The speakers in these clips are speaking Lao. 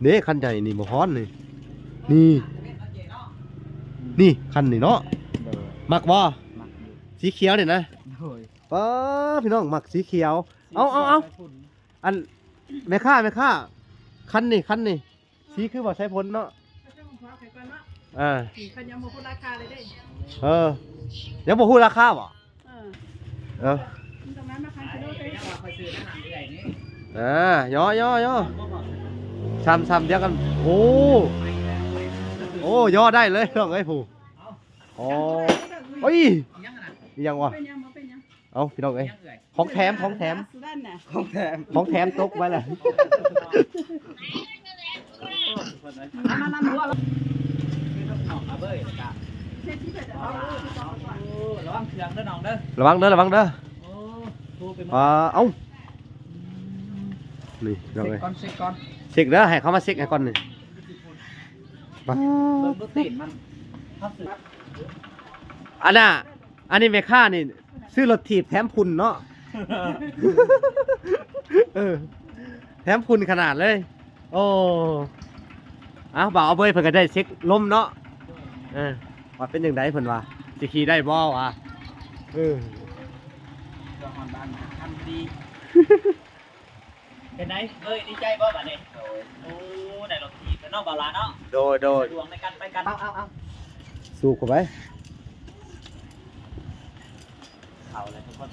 ເດ້ ຄັນໃຫຍ່ນີ້ບໍ່ຮ້ອນນີ້ ນີ້ ນີ້ຄັນນີ້ເນາະ. ໂດຍ ມັກບໍ່? ມັກຢູ່ ສີຂຽວນີ້ນະ. ໂດຍ ປ້າ ພີ່ນ້ອງມັກສີຂຽວ. ເອົາ ເອົາ ເອົາ ອັນ ແມ່ຄ້າ ແມ່ຄ້າ ຄັນນີ້ ຄັນນີ້ ສີຄືບໍ່ໃຊ້ຜົນເນາະ. ອ່າ ຄັນຍັງບໍ່ຮູ້ລາຄາເລີຍເດ້. ເອີ ຍັງບໍ່ຮູ້ລາຄາບໍ່? ເອີ ເອີ ມັນຕ້ອງມາພັນກິໂລເດ້. ອ່າ ຍໍ ຍໍ ຍໍ ຊ້ຳ ຊ້ຳດຽວກັນ. ໂອ້ ໂອ້ ຍໍໄດ້ເລີຍ ນ້ອງເອີຍ ຜູ້. ອໍ ໂອ້ຍ ອີຫຍັງວະ? ເປັນຫຍັງ ບໍ່ເປັນຫຍັງ. ເອົ້າ ພີ່ນ້ອງເອີຍ ຂອງແຖມ ຂອງແຖມ ຂອງແຖມ ຂອງແຖມຕົກໄວ້ແລ້ວ. ລະວັງເດີ ລະວັງເດີ. ໂອ້ ໂທໄປໝົດ ອ່າ ເອົ້າ ນີ້ ເຊັກກ່ອນ ເຊັກກ່ອນ ເຊັກເດີ ໃຫ້ເຂົາມາເຊັກໃຫ້ກ່ອນນີ້. ປາ ເບິ່ງລົດຕີນມັນ ອັນນ່າ ອັນນີ້ແມ່ຄ້ານີ້ ຊື້ລົດຖີບແຖມຝຸ່ນເນາະ. ເອີ ແຖມຝຸ່ນຂະໜາດເລີຍ. ໂອ້ ເອົ້າ ບ່າວອາເບີຍເພິ່ນກໍໄດ້ເຊັກລົມເນາະ. ເອີ ວ່າເປັນຈັ່ງໃດເພິ່ນວ່າ ຊິຂີ່ໄດ້ບໍ່ວະ? ເອີ ເປັນໃດເອີຍ ດີໃຈບໍ່ບາດນີ້? ໂດຍ ໂອ້ ໄດ້ລົດຖີບແລ້ວເນາະ ບ່າວຫຼ້າເນາະ. ໂດຍ ໂດຍ ສະດວກໃນການໄປກັນ. ເອົາ ເອົາ ເອົາ ສູບເຂົ້າໄປ ເຂົ້າແລ້ວທຸກຄົນ.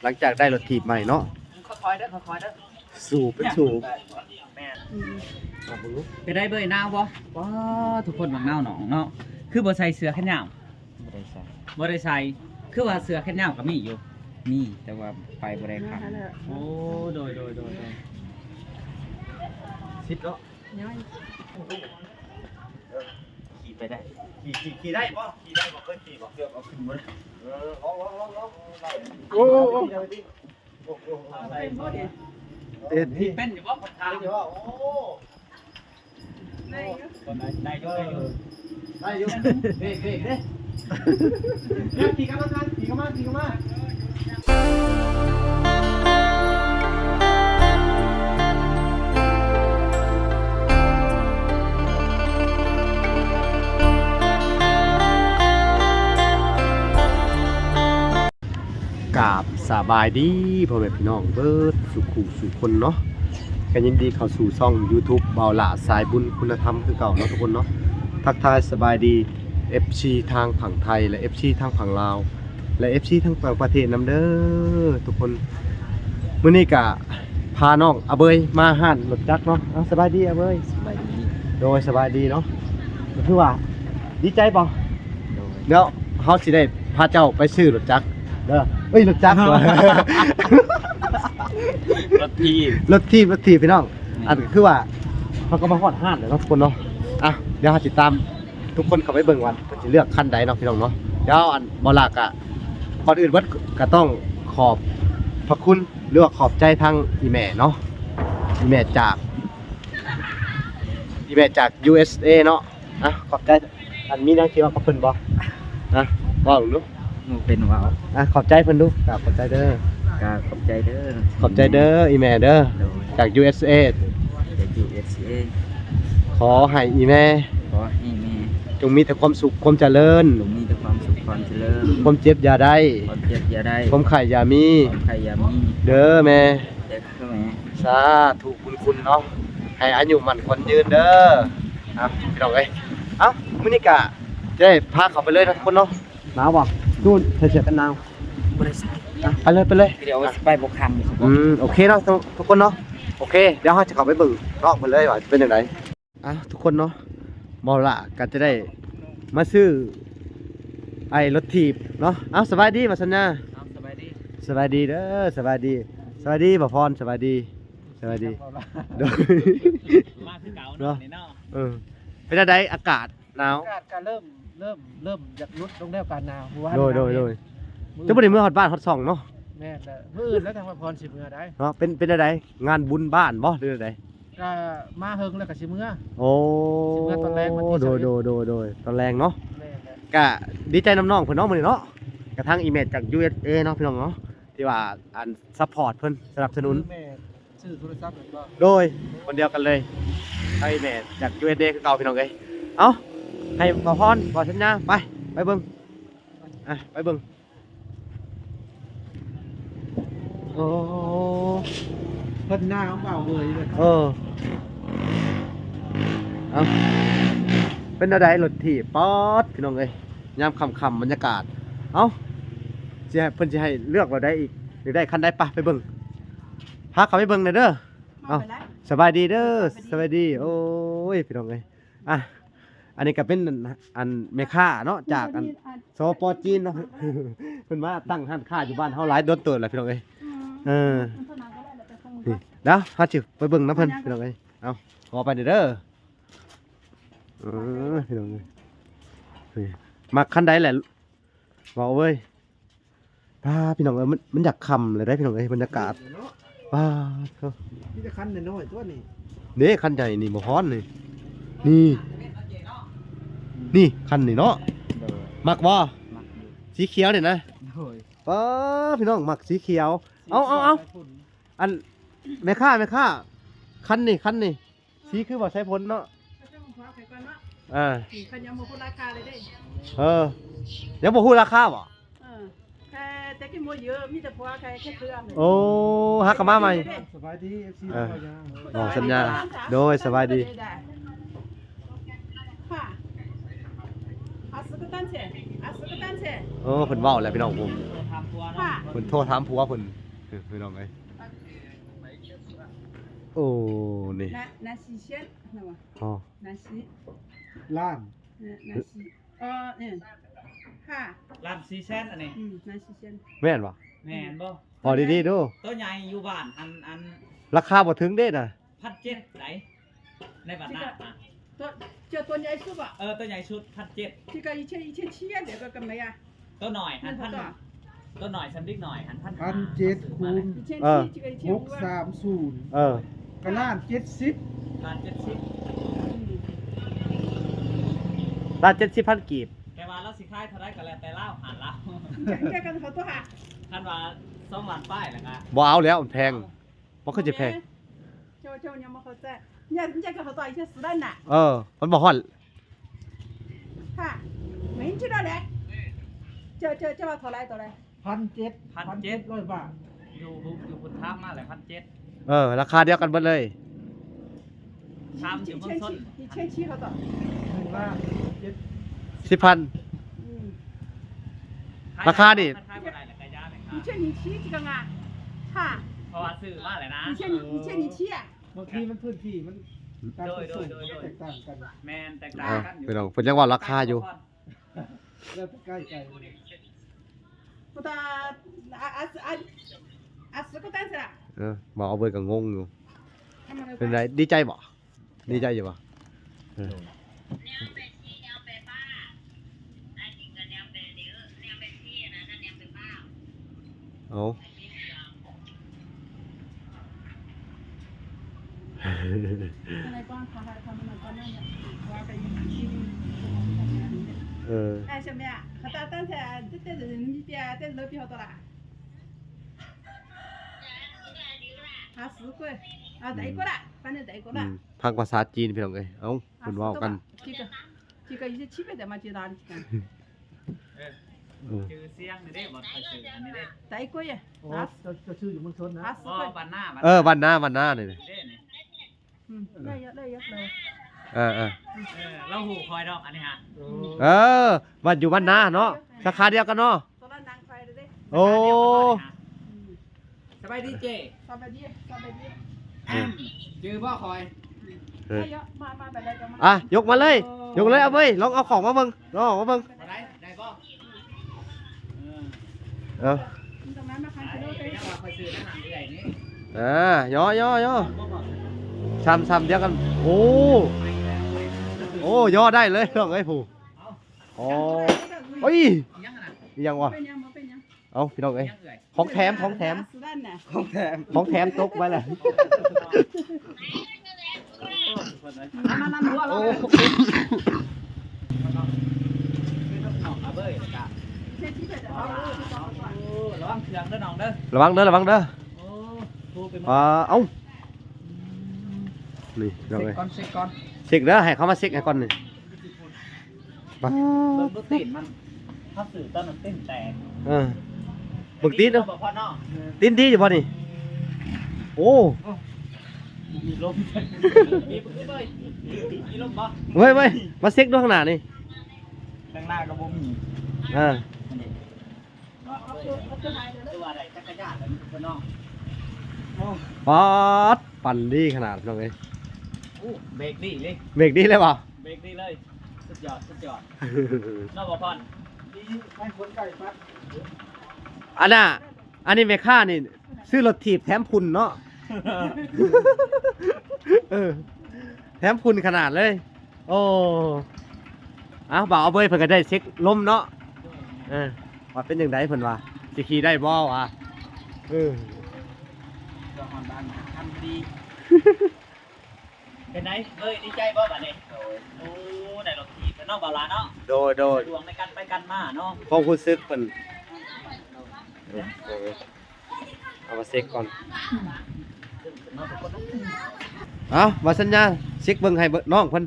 ຫຼັງຈາກໄດ້ລົດຖີບໃໝ່ເນາະ. ຄ່ອຍໆເດີ ຄ່ອຍໆເດີ. ສູບ ເປັນສູບ. ແມ່ນ ອືມ ເປັນໃດເບີຍ ໜາວບໍ່? ວ້າ ທຸກຄົນມັກໜາວໜອງເນາະ. ຄືບໍ່ໃສ່ເສື້ອແຂນຍາວ? ບໍ່ໄດ້ໃສ່ ບໍ່ໄດ້ໃສ່. ຄືວ່າເສື້ອແຂນຍາວກໍມີຢູ່? ມີ ແຕ່ວ່າໄປບໍ່ໄດ້ຄັກ. ໂອ້ ໂດຍ ໂດຍ ໂດຍ ໂດຍ. ສິບເນາະ ຂີ່ໄປໄດ້. ຂີ່ ຂີ່ ຂີ່ໄດ້ບໍ່? ຂີ່ໄດ້ບໍ່? ເຄີຍຂີ່ບໍ່? ເກືອບເອົາຂຶ້ນບໍ່ໄດ້. ເອີ ລອງ ລອງ ລອງ ລອງ. ໂອ້ ໂອ້ ໂອ້ ເປັນບໍ່ນີ້? ເປັນ ເປັນຢູ່ບໍ່? ເປັນຢູ່ບໍ່? ໂອ້ ໄດ້ຢູ່ ໄດ້ຢູ່ ໄດ້ຢູ່ ໄດ້ຢູ່. ເບຣກ ເບຣກເດ້. ຂີ່ເຂົ້າມາ ຂີ່ເຂົ້າມາ ຂີ່ເຂົ້າມາ. ກາບສະບາຍດີພໍ່ແມ່ພີ່ນ້ອງເບິດສູ່ຄູ່ສູ່ຄົນເນາະ. ກໍຍິນດີເຂົ້າສູ່ຊ່ອງຢູທູບ ບ່າວຫຼ້າສາຍບຸນຄຸນນະທຳຄືເກົ່າເນາະທຸກຄົນເນາະ. ທັກທາຍສະບາຍດີເອັຟຊີທາງຝັ່ງໄທ ແລະ ເອັຟຊີທາງຝັ່ງລາວ ແລະ ເອັຟຊີທາງຕ່າງປະເທດນຳເດີທຸກຄົນ. ມື້ນີ້ກະພານ້ອງອາເບີຍມາຮ້ານລົດຈັກເນາະ. ເອົາ ສະບາຍດີອາເບີຍ. ສະບາຍດີ. ໂດຍ ສະບາຍດີເນາະ. ກໍຄືວ່າດີໃຈບໍ່? ໂດຍ. ແລ້ວເຮົາຊິໄດ້ພາເຈົ້າໄປຊື້ລົດຈັກເດີ. ເອີຍ ລົດຈັກ ລົດຖີບ ລົດຖີບ ລົດຖີບພີ່ນ້ອງ. ແມ່ນ. ອັນກໍຄືວ່າເຮົາກໍມາຮອດຮ້ານແລ້ວເນາະທຸກຄົນເນາະ. ອ່ະ ດຽວເຮົາຊິຕາມທຸກຄົນເຂົ້າໄປເບິ່ງວ່າເພິ່ນຊິເລືອກຄັນໃດເນາະພີ່ນ້ອງເນາະ. ດຽວອັນບໍ່ລາກະ ກ່ອນອື່ນເບິດກໍຕ້ອງຂອບພະຄຸນ ຫຼືວ່າຂອບໃຈທາງອີ່ແມ່ເນາະ. ອີ່ແມ່ຈາກ ອີ່ແມ່ຈາກຢູເອັສເອເນາະ. ອ່ະ ຂອບໃຈ. ອັນ ມີຫຍັງຊິເວົ້າກັບເພິ່ນບໍ່? ອ່ະ ເວົ້າເບິ່ງດູ. ບໍ່ເປັນເວົ້າ. ອ່ະ ຂອບໃຈເພິ່ນດູ. ກາບຂອບໃຈເດີ. ກາບຂອບໃຈເດີ. ຂອບໃຈເດີ ອີ່ແມ່ເດີ. ໂດຍ. ຈາກຢູເອັສເອ. ຈາກຢູເອັສເອ. ຂໍໃຫ້ອີ່ແມ່ ຂໍໃຫ້ແມ່ ຈົ່ງມີແຕ່ຄວາມສຸກຄວາມຈະເລີນ. ຈົ່ງມີແຕ່ຄວາມສຸກຄວາມຈະເລີນ. ຄວາມເຈັບຢ່າໄດ້. ຄວາມເຈັບຢ່າໄດ້. ຄວາມໄຂ້ຢ່າມີ. ຄວາມໄຂ້ຢ່າມີ. ເດີແມ່. ເດີແມ່. ສາທຸບຸນຄຸນເນາະ. ໃຫ້ອາຍຸໝັ້ນຂວັນຍືນເດີ. ເອົາ ພີ່ນ້ອງເອີຍ ເອົ້າ ມື້ນີ້ກະຈະໄດ້ພາເຂົ້າໄປເລີຍເນາະທຸກຄົນເນາະ. ໜາວບໍ່? ຕູ້ ໃສ່ເສື້ອກັນໜາວ. ບໍ່ໄດ້ໃສ່. ອ່ະ ໄປເລີຍ ໄປເລີຍ. ດຽວໄປບໍ່ຄັນ. ອືມ ໂອເຄເນາະ ທຸກຄົນເນາະ. ໂອເຄ ດຽວເຮົາຈະເຂົ້າໄປເບິ່ງນ້ອງເພິ່ນເລີຍວ່າເປັນຈັ່ງໃດ. ອ່ະ ທຸກຄົນເນາະ ບ່າວຫຼ້າກໍຈະໄດ້ມາຊື້ໄອ້ລົດຖີບເນາະ. ເອົ້າ ສະບາຍດີ ບ່າວສັນຍາ. ເອົ້າ ສະບາຍດີ. ສະບາຍດີເດີ ສະບາຍດີ. ສະບາຍດີ ບ່າວພອນ. ສະບາຍດີ ສະບາຍດີ. ໂດຍ ມາຄືເກົ່າເນາະ ເນາະ ນີ້ເນາະ. ເອີ ເປັນຈັ່ງໃດ ອາກາດໜາວ? ອາກາດກໍເລີ່ມ ເລີ່ມ ເລີ່ມຢາກຫຼຸດລົງແລ້ວ ອາກາດໜາວ. ໂດຍ ໂດຍ ໂດຍ. ຈັ່ງບໍ່ໄດ້ເມືອຮອດບ້ານຮອດຊ່ອງເນາະ. ແມ່ນແລ້ວ ມື້ອື່ນແລ້ວທາງບ່າວພອນຊິເມືອໄດ໋. ເນາະ ເປັນ ເປັນຈັ່ງໃດ ງານບຸນບ້ານບໍ່ ຫຼືໃດ? ກໍມາເຖິງແລ້ວກໍຊິເມືອ. ໂອ້ ຊິເມືອຕອນແລງ ວັນທີຊາວເອັດ. ໂດຍ ໂດຍ ໂດຍ ຕອນແລງເນາະ. ແມ່ນແຫຼະ. ກະດີໃຈນຳນ້ອງເພິ່ນເນາະ ມື້ນີ້ເນາະ. ກະທາງອີ່ແມ່ຈາກ ຢູເອັສເອ ເນາະ ພີ່ນ້ອງເນາະ ທີ່ວ່າອັນ ຊັບພອດເພິ່ນ ສະໜັບສະໜູນ. ແມ່ນ. ຊື້ໂທລະສັບແມ່ນບໍ່? ໂດຍ ຄົນດຽວກັນເລີຍ. ໄອ້ແມ່ຢາກ ຢູເອັສເອ ຄືເກົ່າ ພີ່ນ້ອງເອີຍ. ເອົ້າ ໃຫ້ບ່າວພອນ ບ່າວສັນຍາ ໄປ ໄປເບິ່ງ ອ່ະ ໄປເບິ່ງ. ໂອ້ ເພິ່ນໜາວເບົາເວີຍເລີຍ. ເອີ ເອົ້າ ເປັນແນວໃດລົດຖີບ? ປາດ ພີ່ນ້ອງເອີຍ ຍາມຄ່ຳໆ ບັນຍາກາດ. ເອົ້າ ຊິໃຫ້ ເພິ່ນຊິໃຫ້ເລືອກແບບໃດອີກ? ຢາກໄດ້ຄັນໃດ? ໄປ ໄປເບິ່ງ ພາເຂົາໄປເບິ່ງແດ່ເດີ. ເອົ້າ ສະບາຍດີເດີ ສະບາຍດີ. ໂອ້ຍ ພີ່ນ້ອງເອີຍ ອ່ະ ອັນນີ້ກໍເປັນ ອັນ ອັນແມ່ຄ້າເນາະ ຈາກ ອັນ ສປ ຈີນເນາະ ເພິ່ນມາຕັ້ງຮ້ານຄ້າຢູ່ບ້ານເຮົາຫຼາຍດົນເຕີບແລ້ວ ພີ່ນ້ອງເອີຍ. ເອີ ນີ້ ດຽວເຮົາຊິໄປເບິ່ງນຳເພິ່ນ ພີ່ນ້ອງເອີຍ. ເອົາ ຂໍໄປເດີ ເອີ ພີ່ນ້ອງເອີຍ. ນີ້ ມັກຄັນໃດແຫຼະ ເວົ້າເວີຍ. ປ້າ ພີ່ນ້ອງເອີຍ ມັນ ມັນຢາກຄ່ຳແລ້ວເດ້ ພີ່ນ້ອງເອີຍ ບັນຍາກາດ. ປ້າໂທ້ ມີແຕ່ຄັນນ້ອຍໆ ຕົວນີ້ ເດ້ ຄັນໃຫຍ່ນີ້ບໍ່ຮ້ອນນີ້. ນີ້ ນີ້ຄັນນີ້ເນາະ. ໂດຍ ມັກບໍ່? ມັກຢູ່ ສີຂຽວນີ້ນະ. ໂດຍ ປ້າ ພີ່ນ້ອງມັກສີຂຽວ. ເອົາ ເອົາ ເອົາ ອັນ ແມ່ຄ້າ ແມ່ຄ້າ ຄັນນີ້ ຄັນນີ້ ສີຄືບໍ່ໃຊ້ຜົນເນາະ. ອ່າ ເຂົາຍັງບໍ່ຮູ້ລາຄາເລີຍເດ້. ເອີ ຍັງບໍ່ຮູ້ລາຄາບໍ່? ເອີ ແຕ່ກິນບໍ່ເຍອະ ມີແຕ່ຜົວແຄ່ ແຄ່ເທື່ອ. ໂອ້ ຫາກະມາໃໝ່. ສະບາຍດີ ເອັຟຊີ ເອີ ບໍ່ສັນຍາ. ໂດຍ ສະບາຍດີ. ໂອ້ ເພິ່ນເວົ້າແລ້ວ ພີ່ນ້ອງ ເພິ່ນໂທຖາມຜົວເພິ່ນ ເອີ ພີ່ນ້ອງເອີຍ. ໂອ້ ນີ້ ນາ ນາຊີຊຽນ ອໍ ນາຊີ ລ້ານ ນາ ນາຊີ ເອີ ເອີ ຫ້າ ລ້ານສີ່ແສນ ອັນນີ້ ອືມ ນາຊີຊຽນ ແມ່ນບໍ່? ແມ່ນບໍ່? ເວົ້າດີໆດູ ໂຕໃຫຍ່ຢູ່ບ້ານ ອັນ ອັນ ລາຄາບໍ່ເຖິງເດ້ນະ ພັນເຈັດ ໃດ ໃນບັນດາ ໂຕ ເຈົ້າໂຕໃຫຍ່ສຸດບໍ່? ເອີ ໂຕໃຫຍ່ສຸດ ພັນເຈັດ ທີ່ກໍອີເຊນ ອີເຊນເຊຍ ດຽວກໍກຳໄລອະ. ໂຕນ້ອຍຫັ້ນ ພັນ ໂຕນ້ອຍສ່ຳເດັກນ້ອຍຫັ້ນ ພັນ ພັນເຈັດຄູນ ເອີ ຫົກສາມສູນ ເອີ ກໍລ້ານເຈັດສິບ ລ້ານເຈັດສິບ ລ້ານເຈັດສິບພັນກີບ. ແຕ່ວ່າລາວຊິຂາຍເທົ່າໃດກໍແລ້ວແຕ່ລາວ ຫານລາວ ແຕ່ກັນເຂົາຕົວະ ຄັນວ່າສອງລ້ານປາຍແລ້ວກໍບໍ່ເອົາແລ້ວ ມັນແພງ. ບໍ່ຄືຊິແພງ. ເຈົ້າ ເຈົ້າຍັງບໍ່ເຂົ້າໃຈ ຍາກ ຍາກເຂົ້າໃຈ ເຈົ້າສຸດນັ້ນນະ. ເອີ ມັນບໍ່ຮອດ. ຫາ ແມ່ນຊິໄດ້ແຫຼະ. ເຈົ້າ ເຈົ້າ ເຈົ້າວ່າເທົ່າໃດ ເທົ່າໃດ? ພັນເຈັດ ພັນເຈັດ ພັນເຈັດຮ້ອຍບາດ. ຢູ່ ຢູ່ພຸ້ນຖາມມາແຫຼະ ພັນເຈັດ. ເອີ ລາຄາດຽວກັນເບິດເລີຍ. ຖາມຢູ່ເມືອງຊົນ ອີເຊນຊີເຂົາຕອບ ໜຶ່ງລ້ານເຈັດສິບພັນ. ອືມ ລາຄານີ້ ຂາຍບໍ່ໄດ້ແລ້ວກະຢ່າແຫຼະ ອີເຊນຊີຊິກະງາ ຫາ ເພາະວ່າຊື້ມາແລ້ວນະ ອີເຊນ ອີເຊນຊີ ບາງທີມັນພື້ນທີ່ມັນ ໂດຍ ໂດຍ ໂດຍ ແຕກຕ່າງກັນ. ແມ່ນ ແຕກຕ່າງກັນຢູ່ ພີ່ນ້ອງ ເພິ່ນຍັງເວົ້າລາຄາຢູ່. ແລ້ວແຕ່ໃກ້ໄກ ເອີ ເວົ້າເບິດກໍງົງຢູ່. ເປັນໃດ ດີໃຈບໍ່? ດີໃຈຢູ່ບໍ່? ເອີ ເອົາ ເອີ ອືມ ຟັງພາສາຈີນ ພີ່ນ້ອງເອີຍ. ເອົ້າ ເພິ່ນເວົ້າກັນ ເອີ ເອີ ຊື່ສຽງນີ້ເດ້ ບໍ່ຄ່ອຍຊື່ອັນນີ້ເດ້ ໄຕກົຍ. ໂອ້ ເຈົ້າ ເຈົ້າຊື່ຢູ່ເມືອງຊົນນະ? ບໍ່ ບ້ານນາ ເອີ ບ້ານນາ ບ້ານນານີ້ ເດ້ນີ້ ອືມ ໄດ້ເຍອະ ໄດ້ເຍອະເລີຍ. ເອີ ເອີ ເອີ ລາວຮູ້ຂ້ອຍດອກອັນນີ້ຫະ. ເອີ ບ້ານ ຢູ່ບ້ານນາເນາະ ສາຂາດຽວກັນເນາະ. ໂອ້ ສະບາຍດີເຈ້ ສະບາຍດີ ສະບາຍດີ. ແອມ ຈື່ບໍ່ຂ້ອຍ? ເອີ ມາ ມາ ໄປໄດ້ກໍມາ. ອ່ະ ຍົກມາເລີຍ ໂອ້ ຍົກເລີຍ ເອົາເວີຍ ລອງເອົາຂອງມາເບິ່ງ ລອງເອົາມາເບິ່ງ. ໄດ້ ໄດ້ບໍ່? ເອີ ເອີ ເອີ ຍໍ ຍໍ ຍໍ ຊ້ຳ ຊ້ຳດຽວກັນ. ໂອ້ ໂອ້ ຍໍໄດ້ເລີຍ ນ້ອງເອີຍ ຜູ້ ອໍ ໂອ້ຍ ອີຫຍັງວະ? ເອົ້າ ພີ່ນ້ອງເອີຍ ຂອງແຖມ ຂອງແຖມ ຂອງແຖມ ຂອງແຖມຕົກໄວ້ແລ້ວ. ໂອ້ ລະວັງເຄື່ອງເດີນ້ອງເດີ ລະວັງເດີ ລະວັງເດີ. ໂອ້ ໂທໄປໝົດ ອ່າ ເອົ້າ ນີ້ ເຊັກກ່ອນ ເຊັກກ່ອນ ເຊັກເດີ ໃຫ້ເຂົາມາເຊັກໃຫ້ກ່ອນນີ້. ປາດ ເບິ່ງດູຕີນມັນ ເຮົາຊື້ຕອນນັ້ນຕີນແຕກ. ເອີ ເບິ່ງຕີນເນາະ ບໍ່ພໍເນາະ ຕີນດີຢູ່ບໍ່ນີ້? ໂອ້ ມີລົມ ມີລົມບໍ່? ເວີຍ ເວີຍ ມາເຊັກດູຂ້າງໜ້ານີ້ ຂ້າງໜ້າກໍບໍ່ມີ. ເອີ ອັນນີ້ ເອີ ຄືວ່າໄດ້ຈັກກະຍານແລ້ວເນາະ. ໂອ້ ປາດ ປັ່ນດີຂະໜາດ ພີ່ນ້ອງເອີຍ. ໂອ້ ເບຣກດີເລີຍ ເບຣກດີເລີຍບໍ່? ເບຣກດີເລີຍ ສຸດຍອດ ສຸດຍອດ ເນາະ ບໍ່ພອນ. ອັນນ່າ ອັນນີ້ແມ່ຄ້ານີ້ຊື້ລົດຖີບແຖມຝຸ່ນເນາະ. ເອີ ແຖມຝຸ່ນຂະໜາດເລີຍ. ໂອ້ ເອົ້າ ບ່າວເອົາເບີຍ ເພິ່ນກໍໄດ້ເຊັກລົມເນາະ. ເອີ ວ່າເປັນຈັ່ງໃດ ເພິ່ນວ່າຊິຂີ່ໄດ້ບໍ່ວະ? ເອີ ເຈົ້າຮອນບ້ານທຳດີ. ເປັນໃດເບີຍ ດີໃຈບໍ່ບາດນີ້? ໂອ້ ໄດ້ລົດຖີບເນາະ ບ່າວຫຼາເນາະ. ໂດຍ ໂດຍ ສະດວກໃນການໄປການມາເນາະ ຄວາມຮູ້ສຶກເພິ່ນ. ເອີ ເອົາມາເຊັກກ່ອນ. ເອົາ ວ່າສັນຍາ ເຊັກເບິ່ງໃຫ້ເບິ່ງນ້ອງເພິ່ນ.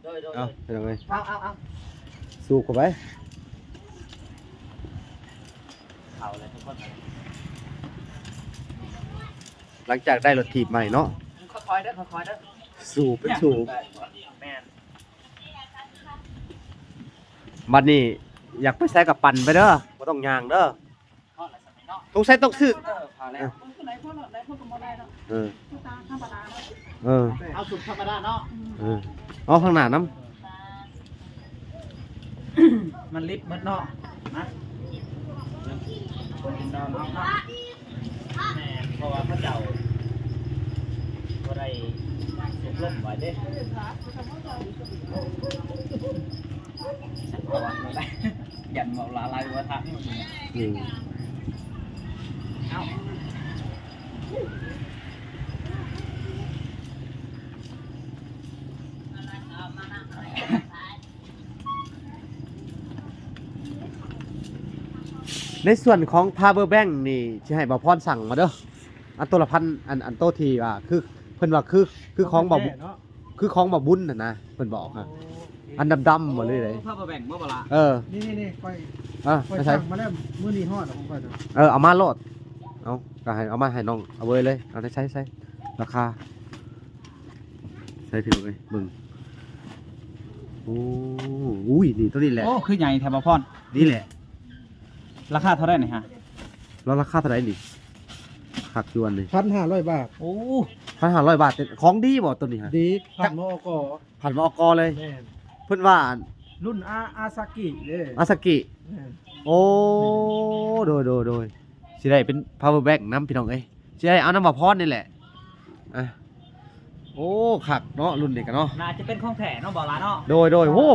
ໂດຍ ໂດຍ ເອົາ ໂດຍ ພີ່ນ້ອງເອີຍ ເອົາ ເອົາ ເອົາ ສູບເຂົ້າໄປ ເຂົ້າແລ້ວທຸກຄົນ. ຫຼັງຈາກໄດ້ລົດຖີບໃໝ່ເນາະ ຄ່ອຍໆເດີ ຄ່ອຍໆເດີ ສູບເປັນສູບ. ແມ່ນ ບັດນີ້ຢາກໄປໃສກໍປັ່ນໄປເດີ ບໍ່ຕ້ອງຍ່າງເດີ. ສົງໄສຕ້ອງຊື້ ເອີ ພໍແລ້ວ ເອີ ເອີ ເອົາສຸກທຳມະດາເນາະ. ເອີ ເອົາສຸກທຳມະດາເນາະ. ເອີ ເອົາຂ້າງໜ້ານຳ ມັນລິບໝົດເນາະ ນະ. ແມ່ນ ເພາະວ່າເຂົາເຈົ້າບໍ່ໄດ້ອົບຮົມໄວ້ເດ້. ຢ້ານເວົ້າຫຼາຍ ບໍ່ທັນ. ອືມ ເອົ້າ ໃນສ່ວນຂອງ power bank ນີ້ ຊິໃຫ້ບ່າວພອນສັ່ງມາເດີ ອັນໂຕລະພັນ ອັນ ອັນໂຕທີ່ວ່າ ຄື ເພິ່ນວ່າ ຄື ຄືຂອງບ່າວ ແທ້ເນາະ ຄືຂອງບ່າວບຸນຫັ້ນນະ ເພິ່ນບອກຫັ້ນ. ໂອ້ ອັນດຳໆ ບໍ່ ຫຼືໃດ? ໂອ້ ພາບໍ່ແບ່ງບໍ່ ບໍ່ລະ? ເອີ ນີ້ໆໆ ຂ້ອຍ ເອີ ຂ້ອຍສັ່ງມາແລ້ວ ມື້ນີ້ຮອດຂອງຂ້ອຍ. ເອີ ເອົາມາໂລດ ເອົາ ກໍໃຫ້ເອົາມາໃຫ້ນ້ອງເອົາເບີຍເລີຍ. ເອົາໃສ່ ໃສ່ລາຄາ ໃສ່ ພີ່ນ້ອງເອີຍ ເບິ່ງ. ໂອ້ ອຸ້ຍ ນີ້ ໂຕນີ້ແຫຼະ. ໂອ້ ຄືໃຫຍ່ແທ້ ບ່າວພອນ ນີ້ແຫຼະ. ລາຄາເທົ່າໃດນີ້ຮະ? ລາຄາເທົ່າໃດນີ້? ຄັກຢູ່ອັນນີ້ ພັນຫ້າຮ້ອຍບາດ. ໂອ້ ພັນຫ້າຮ້ອຍບາດ ຂອງດີບໍ່ໂຕນີ້ຮະ? ດີ ຜ່ານ ມອກ. ຜ່ານ ມອກ ເລີຍ. ແມ່ນ ເພິ່ນວ່າລຸ້ນ ອາ ອາຊາກິເດ້. ອາຊາກິ. ແມ່ນ ໂອ້ ໂດຍໆໆ ຊິໄດ້ເປັນ power bank ນຳ ພີ່ນ້ອງເອີຍ. ຊິໄດ້ເອົານຳບ່າວພອນນີ້ແຫຼະ. ອ່ະ ໂອ້ ຄັກເນາະ ລຸ້ນນີ້ກະເນາະ ໜ້າຈະເປັນຂອງແທ້ເນາະ ບ່າວຫຼາເນາະ. ໂດຍໆ ໂອ້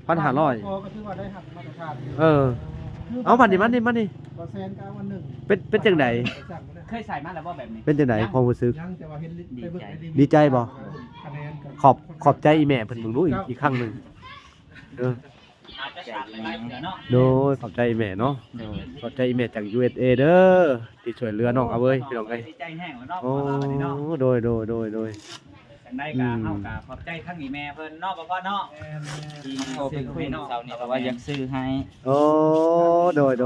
ພັນຫ້າຮ້ອຍ ກໍຖືວ່າໄດ້ຮັບມາດຕະຖານ. ເອີ ເອົາ ມານີ້ ມານີ້ ມານີ້ ບໍ່ແຊນກໍເອົາອັນໜຶ່ງ. ເປັນ ເປັນຈັ່ງໃດ? ເຄີຍໃສ່ມາແລ້ວບໍ່ແບບນີ້? ເປັນຈັ່ງໃດຄວາມຮູ້ສຶກ? ຍັງ ແຕ່ວ່າເຫັນໄປເບິ່ງໃນ ດີໃຈບໍ່? ຂອບ ຂອບໃຈອີ່ແມ່ເພິ່ນເບິ່ງດູອີກ ອີກຄັ້ງໜຶ່ງ. ເອີ ໂດຍ ຂອບໃຈອີ່ແມ່ເນາະ. ໂດຍ ຂອບໃຈອີ່ແມ່ເນາະ. ໂດຍ ຂອບໃຈອີ່ແມ່ຈາກ ຢູເອສເອ ເດີ ທີ່ຊ່ວຍເຫຼືອນ້ອງອາເວີຍ ພີ່ນ້ອງເອີຍ. ດີໃຈແຮງເນາະ. ໂອ້ ໂດຍໆໆໆ ຈັ່ງໃດກໍ ອືມ ເຮົາກໍຂອບໃຈທັງອີ່ແມ່ເພິ່ນເນາະ ບໍ່ພໍເນາະ. ແມ່ນໆ ທີ່ຊື້ໃຫ້ນ້ອງ ເຮົານີ້ກໍວ່າຢາກຊື້ໃຫ້. ໂອ້ ໂດຍໆ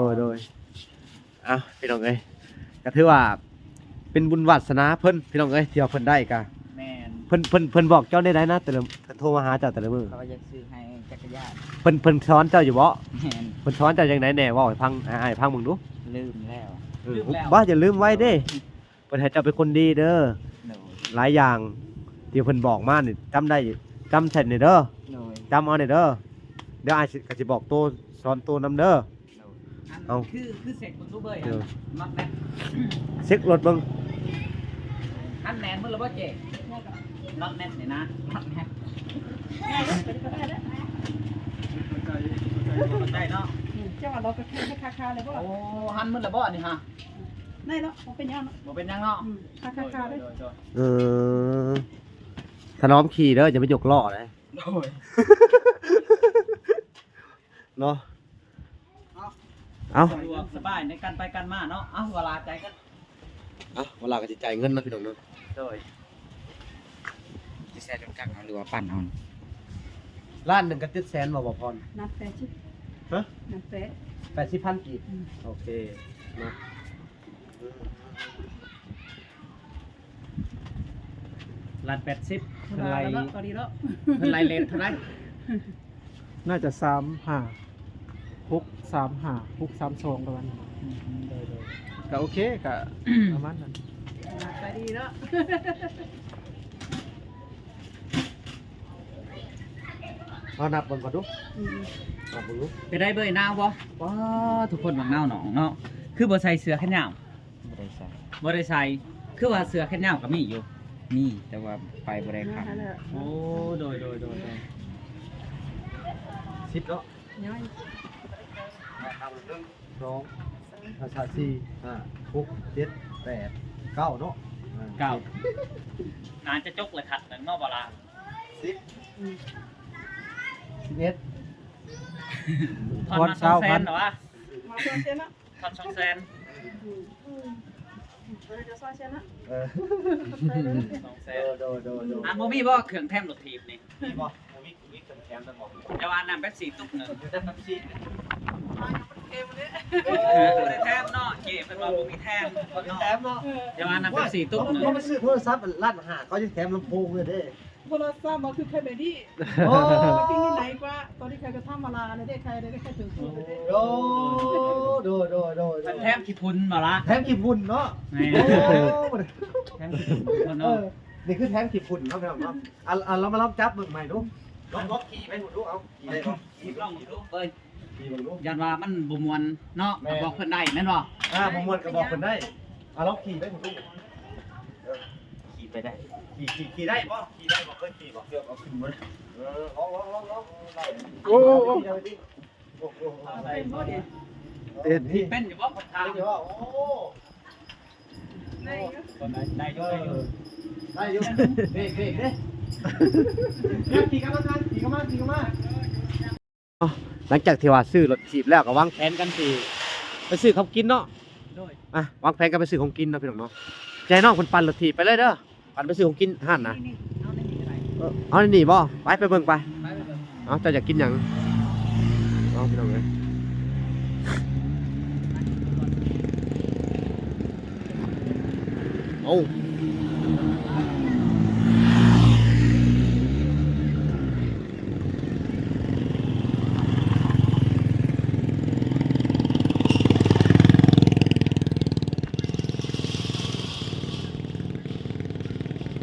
ໆ ອ່ະ ພີ່ນ້ອງເອີຍ ກໍຖືວ່າເປັນບຸນວາສະໜາເພິ່ນ ພີ່ນ້ອງເອີຍ ທີ່ວ່າເພິ່ນໄດ້ກະ. ແມ່ນ ເພິ່ນ ເພິ່ນ ເພິ່ນບອກເຈົ້າແນວໃດນະ ແຕ່ລະ ເພິ່ນໂທມາຫາເຈົ້າແຕ່ລະມື້? ເຂົາວ່າຢາກຊື້ໃຫ້ຈັກກະຍານ. ເພິ່ນ ເພິ່ນສອນເຈົ້າຢູ່ບໍ່? ແມ່ນ ເພິ່ນສອນເຈົ້າຈັ່ງໃດແດ່ ເວົ້າໃຫ້ຟັງ ໃຫ້ອ້າຍຟັງເບິ່ງດູ. ລືມແລ້ວ ເອີ ລືມແລ້ວ ບໍ່ ຢ່າລືມໄວ້ເດ້. ເພິ່ນໃຫ້ເຈົ້າເປັນຄົນດີເດີ. ໂດຍ ຫຼາຍຢ່າງທີ່ເພິ່ນບອກມານີ້ ຈຳໄດ້ ຈຳໃສ່ແດ່ເດີ. ໂດຍ ຈຳເອົາແດ່ເດີ. ດຽວອ້າຍຊິ ກໍຊິບອກໂຕ ສອນໂຕນຳເດີ. ໂດຍ ເອົາ ຄື ຄືເຊັກເບິ່ງດູເບີຍ ເອີ ນັອດແໜ້ນ ເຊັກລົດເບິ່ງ ອັນແໜ້ນເບິດແລ້ວບໍ່ເຈ້? ນັອດແໜ້ນນີ້ນະ ນັອດແໜ້ນ ເຂົ້າໃຈເນາະ. ອືມ ເຈົ້າວ່າເຮົາກໍແຂ່ງກັນຄາໆເລີຍບໍ່? ໂອ້ ຫັນເບິດແລ້ວບໍ່ອັນນີ້ຫາ? ໄດ້ແລ້ວ ບໍ່ເປັນຫຍັງເນາະ ບໍ່ເປັນຫຍັງເນາະ. ອືມ ຄາໆເລີຍ. ໂດຍໆ ເອີ ຖະໜອມຂີ່ເດີ ຢ່າໄປຍົກລໍ້ເດ້. ໂດຍ ເນາະ. ເອົາ ສະດວກສະບາຍໃນການໄປການມາເນາະ. ເອົາ ເວລາຈ່າຍເງິນ ເອົາ ເວລາກໍຊິຈ່າຍເງິນເນາະ ພີ່ນ້ອງເນາະ. ໂດຍ ໃສ່ລົດຈັກເອົາ ຫຼືວ່າປັ່ນເອົາ? ລ້ານໜຶ່ງກັບເຈັດແສນບໍ່ ບໍ່ຜ່ອນ? ນັບແປດສິບ ຮະ? ນັບແປດ ແປດສິບພັນກີບ. ອືມ ໂອເຄ ມາ ລ້ານແປດສິບ ເພິ່ນໄລ່ ເພິ່ນໄລ່ເລດເທົ່າໃດ? ໜ້າຈະສາມຫ້າ ຫົກສາມຫ້າ ຫົກສາມສອງ ປະມານນັ້ນ. ອືມ ໂດຍໆ ກໍໂອເຄ ກໍປະມານນັ້ນ ໜ້າຕາດີເນາະ. ເອົານັບເບິ່ງກ່ອນດູ. ອືມ ນັບເບິ່ງດູ. ເປັນໄດເບີຍ ໜາວບໍ່? ປ້າ ທຸກຄົນ ບັກນາວໜອງເນາະ ຄືບໍ່ໃສ່ເສື້ອແຂນຍາວ? ບໍ່ໄດ້ໃສ່ ບໍ່ໄດ້ໃສ່. ຄືວ່າເສື້ອແຂນຍາວກໍມີຢູ່? ມີ ແຕ່ວ່າໄປບໍ່ໄດ້ຄັກ. ໂອ້ ໂດຍໆໆໆ ສິບເນາະ. ໜຶ່ງ ສອງ ສາມ ສີ່ ຫ້າ ຫົກ ເຈັດ ແປດ ເກົ້າເນາະ. ເກົ້າ ໜ້າຈະຈົກແລ້ວຄັດນັ້ນເນາະ ບໍ່ລະ? ສິບ ອືມ ສິບເອັດ ຜ່ອນມາສອງແສນເນາະວະ? ມາສອງແສນເນາະ ຜ່ອນສອງແສນ. ອືມ ເອີ ສອງແສນເນາະ. ເອີ ສອງແສນ ໂດຍໆໆໆ. ອັນບໍ່ມີບໍ່ເຄື່ອງແຖມລົດຖີບນີ້? ມີບໍ່? ບໍ່ມີ. ມີເຄື່ອງແຖມນຳບໍ່? ແຕ່ວ່ານ້ຳເປັບຊີຕຸກໜຶ່ງ. ແຕ່ເປັບຊີ ເອີ ບໍ່ໄດ້ແຖມເນາະ ເຈ້ເພິ່ນວ່າບໍ່ມີແຖມ ບໍ່ມີແຖມເນາະ. ແຕ່ວ່ານ້ຳເປັບຊີຕຸກໜຶ່ງ. ເຮົາໄປຊື້ໂທລະສັບ ອັນ ລ້ານຫ້າ ເຂົາຍັງແຖມລຳໂພງເລີຍເດ້. ໂທລະສັບບໍ່ຄືໄຄແບດີ. ໂອ້ ເປັນຈັ່ງໃດກວ່າ ຕອນນີ້ໄຄກໍທຳມະດາແລ້ວເດ້ ໄຄໄດ້ ໄດ້ໄຄຖືກສຸດແລ້ວເດ້. ໂດຍໆໆໆ ເພິ່ນແຖມຂີ້ຝຸ່ນບໍ່ລະ? ແຖມຂີ້ຝຸ່ນເນາະ. ແມ່ນ ໂອ້ ແຖມຂີ້ຝຸ່ນເນາະ. ເອີ ນີ້ຄືແຖມຂີ້ຝຸ່ນເນາະ ພີ່ນ້ອງເນາະ. ອ່າ ອ່າ ລອງມາລອງຈັບເບິ່ງໃໝ່ດູ ລອງ ລອງຂີ່ໄປພຸ້ນດູ. ເອົາ ຂີ່ໄດ້ບໍ່? ລອງເບິ່ງດູເອີຍ ຂີ່ເບິ່ງດູ. ຢ້ານວ່າມັນບໍ່ມ່ວນເນາະ. ແມ່ນ ບອກເພິ່ນໄດ້ແມ່ນບໍ່? ອ່າ ບໍ່ມ່ວນກໍບອກເພິ່ນໄດ້. ອ່າ ລອງຂີ່ໄປພຸ້ນດູ. ເອີ ຂີ່ໄປໄດ້ ຂີ່ ຂີ່ ຂີ່ໄດ້ບໍ່? ຂີ່ໄດ້ບໍ່? ເຄີຍຂີ່ບໍ່? ເກືອບເອົາຂຶ້ນບໍ່ໄດ້. ເອີ ລອງ ລອງ ລອງ ລອງ ໄດ້. ໂອ້ ໂອ້ ໂອ້ ເປັນບໍ່ນີ້? ເປັນ ເປັນຢູ່ບໍ່? ເປັນຢູ່ບໍ່? ໂອ້ ໄດ້ຢູ່ ໄດ້ຢູ່ ໄດ້ຢູ່ ເບຣກ ເບຣກເດ້. ຂີ່ກັບມາ ຂີ່ກັບມາ ຂີ່ກັບມາ. ເນາະ ຫຼັງຈາກທີ່ວ່າຊື້ລົດຖີບແລ້ວ ກໍວາງແຜນກັນຊິໄປຊື້ຂອງກິນເນາະ. ໂດຍ ອ່ະ ວາງແຜນກັນໄປຊື້ຂອງກິນເນາະ ພີ່ນ້ອງເນາະ. ຈະໃຫ້ນ້ອງເພິ່ນປັ່ນລົດຖີບໄປເລີຍເດີ ປັ່ນໄປຊື້ຂອງກິນຮ້ານນະ. ນີ້ໆ ເອົາໃນນີ້ກໍໄດ້. ເອີ ເອົາໃນນີ້ບໍ່? ໄປ ໄປເບິ່ງໄປ. ໄປ ໄປເບິ່ງ. ເອົາ ເຈົ້າຢາກກິນຫຍັງ? ເອົາ ພີ່ນ້ອງເອີຍ. ເອົາ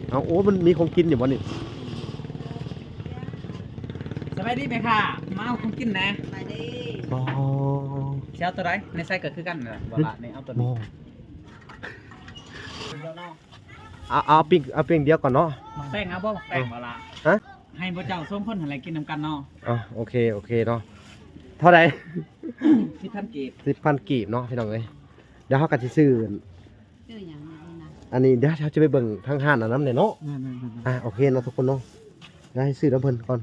ເອົາ ໂອ້ ມັນມີຂອງກິນຢູ່ບໍ່ນີ້? ສະບາຍດີແມ່ຄ້າ ມາເອົາຂອງກິນແດ່. ສະບາຍດີ. ອໍ ຊິເອົາໂຕໃດ? ໃນໄຊກໍຄືກັນນັ້ນແຫຼະ. ບໍ່ລະ ນີ້ເອົາໂຕນີ້. ເອົາ ເອົາປີ້ງ ເອົາປີ້ງດຽວກ່ອນເນາະ. ໝາກແຕງເອົາບໍ່? ໝາກແຕງບໍ່ລະ? ຮະ? ໃຫ້ໝູ່ເຈົ້າສອງຄົນຫັ້ນແຫຼະກິນນຳກັນເນາະ. ເອົາ ໂອເຄ ໂອເຄເນາະ. ເທົ່າໃດ? ສິບພັນກີບ. ສິບພັນກີບເນາະ ພີ່ນ້ອງເອີຍ. ດຽວເຮົາກໍຊິຊື້ ຊື້ຫຍັງນີ້ນະ? ອັນນີ້ດຽວເຮົາຈະໄປເບິ່ງທາງຮ້ານອັນນັ້ນແຫຼະເນາະ. ແມ່ນໆໆໆ. ອ່າ ໂອເຄເນາະ ທຸກຄົນເນາະ. ດຽວໃຫ້ຊື້ນຳເພິ່ນກ່ອນ.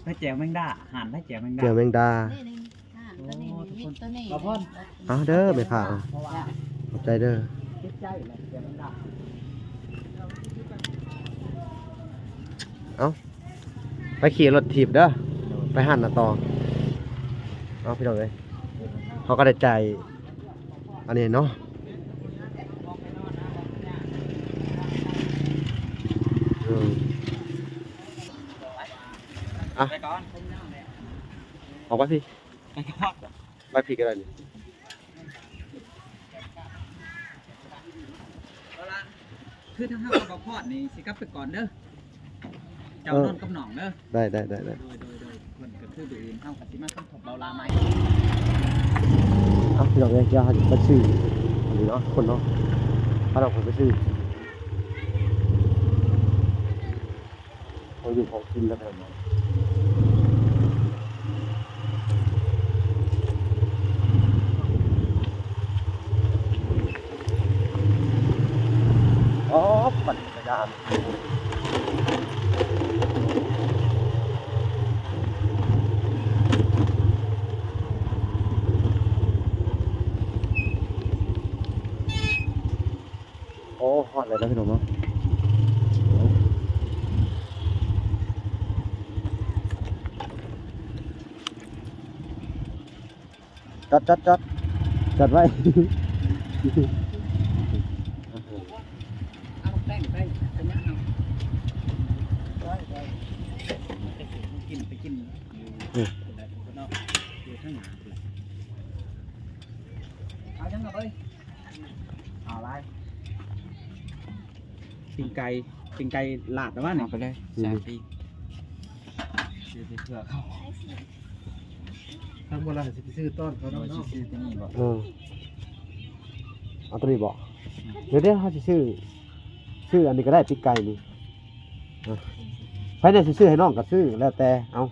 ໄດ້ແຈ່ວແມງດາ ຮ້ານໄດ້ແຈ່ວແມງດາ. ແຈ່ວແມງດາ. ນີ້ໆ ຮ້ານຕົວນີ້ ໂອ້ ມີຕົວນີ້ ສາວພອນ. ເອົາເດີແມ່ຄ້າ ເອົາ ຂອບໃຈເດີ. ຕິດໃຈແຫຼະແຈ່ວແມງດາ. ເອົາ ໄປຂີ່ລົດຖີບເດີ ໄປຮ້ານນະຕໍ່. ເອົາ ພີ່ນ້ອງເອີຍ ເຮົາກໍໄດ້ຈ່າຍ ອັນນີ້ເນາະ. ອືມ ອ່ະ ໄປກ່ອນ ອອກໄປພີ້ ໄປກ່ອນ ໄປພີ້ກໍໄດ້ນີ້. ເອົາລະ ຄືທາງເຮົາກັບບ່າວພອດນີ້ຊິກັບໄປກ່ອນເດີ. ເຈົ້າ ເອີ ນອນກັບນ້ອງເດີ. ໄດ້ ໄດ້ ໄດ້ ໄດ້. ໂດຍ ໂດຍ ໂດຍ. ເພິ່ນກໍຄືມື້ອື່ນເຮົາກໍຊິມາສົມທົບບ່າວລາໃໝ່. ເອົາ ພີ່ນ້ອງເອີຍ ດຽວເຮົາຊິໄປຊື້ອັນນີ້ເນາະ ຄົນເນາະ ພານ້ອງເພິ່ນໄປຊື້. ເຮົາຢູ່ຂອງກິນແລ້ວເນາະ. ອໍ ປັ່ນຈັກກະຍານ. ໂອ້ ຮອດແລ້ວເນາະ ພີ່ນ້ອງເນາະ. ຈອດ ຈອດ ຈອດ ຈອດໄວ້. ເອົາແປ້ງໄປ ໄປຍັງເອົາ ໄວ້ ໄວ້ ໄປກິນ ໄປກິນຢູ່ ເອີ ພຸ້ນແຫຼະເນາະ ຢູ່ທາງໜ້າພຸ້ນແຫຼະ. ເອົາຍັງເອົາເອີຍ ເອົາຫຼາຍ ປີ້ງໄກ່ ປີ້ງໄກ່ລາດລະວະນີ້ ເອົາໄປເລີຍ ອືມ ສາມປີ້ງ ຊື້ເພື່ອເຂົາ ຖ້າບໍ່ລາດຊິໄປຊື້ຕ້ອນເຂົາເນາະ ໂດຍ ເນາະ ຊິຊື້ຕົວນີ້ບໍ່ ເອີ ເອົາຕົວນີ້ບໍ່ ອືມ ດຽວໆ ເຮົາຊິຊື້ ຊື້ອັນນີ້ກໍໄດ້ ປີ້ງໄກ່ນີ້ ເອີ ໃຜແດ່ຊິຊື້ໃຫ້ນ້ອງກໍຊື້ ແລ້ວແຕ່ ເອົາ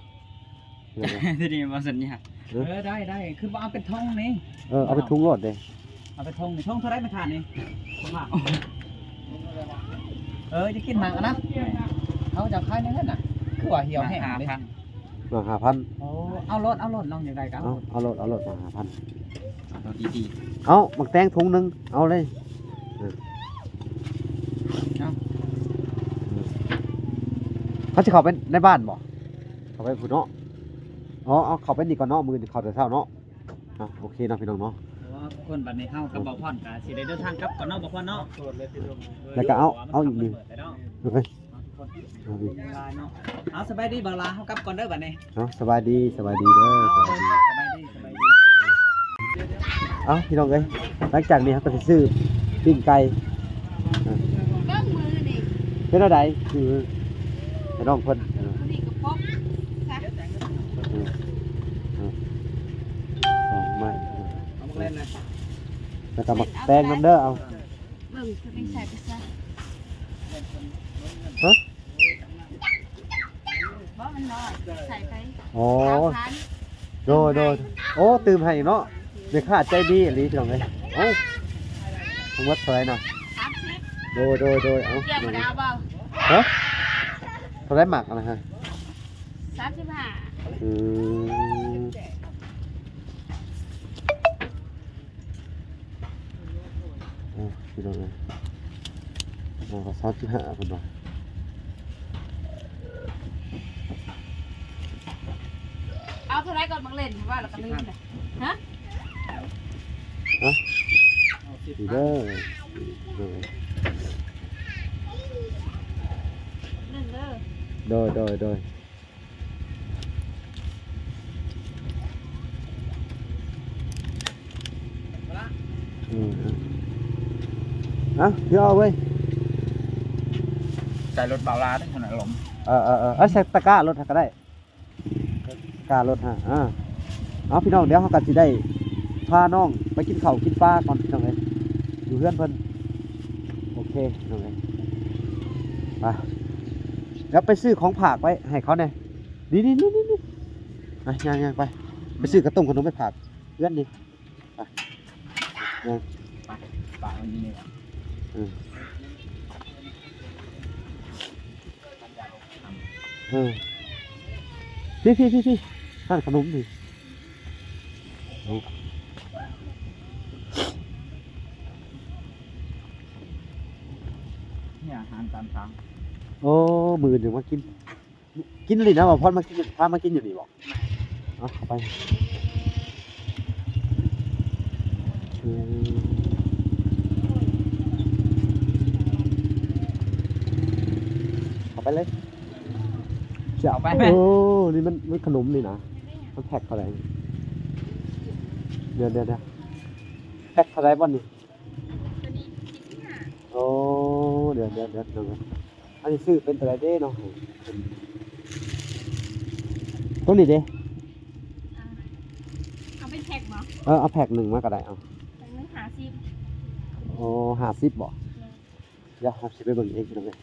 ທີ່ນີ້ບໍ່ສັນຍາ ເອີ ເອີ ໄດ້ ໄດ້ ຄືບໍ່ເອົາເປັນຖົງນີ້ ເອີ ເອົາເປັນຖົງໂລດເດ້ ເອົາເປັນຖົງນີ້ ຖົງເທົ່າໃດແມ່ຄ້ານີ້ ເອີ ຈະກິນໝາກອັນນັ້ນ ເຮົາຈະຂາຍໃນນັ້ນນະ ຄືວ່າຫ່ຽວແຫ້ງເດ້ ໝາກຫ້າພັນ ໂອ້ ເອົາໂລດ ເອົາໂລດ ນ້ອງຢາກໄດ້ກໍເອົາ ເອົາໂລດ ເອົາໂລດ ໝາກຫ້າພັນ ເອົາດີໆ ເອົາໝາກແຕງຖົງໜຶ່ງ ເອົາເລີຍ ເອີ ເອົາ ເຮົາຊິເຂົ້າໄປໃນບ້ານບໍ່? ເຂົ້າໄປພຸ້ນເນາະ ເອົາ ເຂົ້າໄປນີ້ກ່ອນເນາະ ມື້ອື່ນເຂົ້າແຕ່ເຊົ້າເນາະ ເນາະ ໂອເຄເນາະ ພີ່ນ້ອງເນາະ ເພາະວ່າຄົນບັດນີ້ເຮົາກັບ ໂອເຄ ບ່າວພອນກໍຊິໄດ້ເດີນທາງກັບກ່ອນເນາະ ບ່າວພອນເນາະ ແລ້ວກໍເອົາ ເອົາອີກນີ້ ເອີ ເອົາສະບາຍດີບ່າວຫຼາ ເຮົາກັບກ່ອນເດີບັດນີ້ ເນາະ ສະບາຍດີ ສະບາຍດີເດີ ເອົາ ສະບາຍດີ ສະບາຍດີ ສະບາຍດີ ເອົ້າ ພີ່ນ້ອງເອີຍ ຫຼັງຈາກນີ້ເຮົາກໍຊິຊື້ປີ້ງໄກ່ ເບິ່ງມື້ນີ້ ເປັນແນວໃດ? ຄືໃຫ້ນ້ອງເພິ່ນ ມື້ນີ້ກໍປົກຊະ ອືມ ອືມ ສອງໄມ້ ເອົາໝາກແລນນະ ແລ້ວກໍໝາກແຕງນຳເດີ ເອົາ ເບິ່ງຄືເປັນໃສ່ໄປຊະ ຮະ? ບໍ່ ມັນນ້ອຍ ໃສ່ໄປ ອໍ ສາມພັນ ໂດຍ ໂດຍ ໂອ້ ຕື່ມໃຫ້ເນາະ ແມ່ຄ້າໃຈດີອີ່ຫຼີ ພີ່ນ້ອງເອີຍ ເອົ້າ ທັງໝົດເທົ່າໃດນະ? ສາມສິບ ໂດຍ ໂດຍ ໂດຍ ເອົ້າ ກຽມບໍ່ໄດ້ເອົາບໍ່? ຮະ? ເທົ່າໃດໝາກຫັ້ນນະ? ສາມສິບຫ້າ ອືມ. ເອີ ພີ່ນ້ອງເອີຍ ເອົາສາມສິບຫ້າເພິ່ນວ່າ ເອົາເທົ່າໃດກ່ອນ ບັກເຫຼັ້ນວ່າແລ້ວກໍລືມແຫຼະ ຮະ ຮະ ເອົາສິບພັນ ນີ້ເດີ ເດີ ໜຶ່ງເດີ ໂດຍ ໂດຍ ໂດຍ. ອືມ ເອົາ ເອົາເວີຍ ໃສ່ລົດບ່າວຫຼາເດ້ ຂະໜາດລົມ ເອີໆໆ ເອົາໃສ່ຕະກ້າລົດຫັ້ນກໍໄດ້ ຕະກ້າລົດຫັ້ນ ອ່າ ເອົາ ພີ່ນ້ອງ ດຽວເຮົາກໍຊິໄດ້ພານ້ອງໄປກິນເຂົ້າກິນປາກ່ອນ ພີ່ນ້ອງເອີຍ ຢູ່ເຮືອນເພິ່ນ ໂອເຄ ພີ່ນ້ອງເອີຍ ໄປ ດຽວໄປຊື້ຂອງຝາກໄວ້ໃຫ້ເຂົາແດ່. ນີ້ໆໆໆ ໄປ ຍ່າງໆ ໄປ ໄປຊື້ກະຕົ້ມຂະໜົມໄປຝາກເຮືອນນີ້ ໄປ ຍ່າງ ໄປ ຝາກໄວ້ຢູ່ນີ້ ເອີ ເອີ ພີ້ໆໆໆ ຮ້ານຂະໜົມນີ້ ເອົາ ນີ້ອາຫານຕາມທາງ ໂອ້ ມື້ອື່ນຈັ່ງມາກິນ. ກິນອີ່ຫຼີນະ ບ່າວພອນມາກິນ ພາມາກິນຢູ່ນີ້ບໍ່? ເອົາເຂົ້າໄປ ອືມ ເຂົ້າໄປເລີຍ ຈະເອົາໄປ ໂອ້ ນີ້ມັນ ມັນຂະໜົມນີ້ນະ ມັນແພັກເທົ່າໃດ? ດຽວໆໆ ແພັກເທົ່າໃດບ່ອນນີ້? ໂອ້ ດຽວໆໆ ເບິ່ງກ່ອນ ອັນນີ້ຊື້ເປັນຕົວໃດເດ້ເນາະ? ຕົວນີ້ເດ້ ອ່າ ເອົາເປັນແພັກບໍ່? ເອີ ເອົາແພັກໜຶ່ງມາກໍໄດ້ ເອົາ ແພັກໜຶ່ງຫ້າສິບ ໂອ້ ຫ້າສິບບໍ່? ແມ່ນ ດຽວເຮົາຊິໄປເບິ່ງເອງ ພີ່ນ້ອງເອີຍ.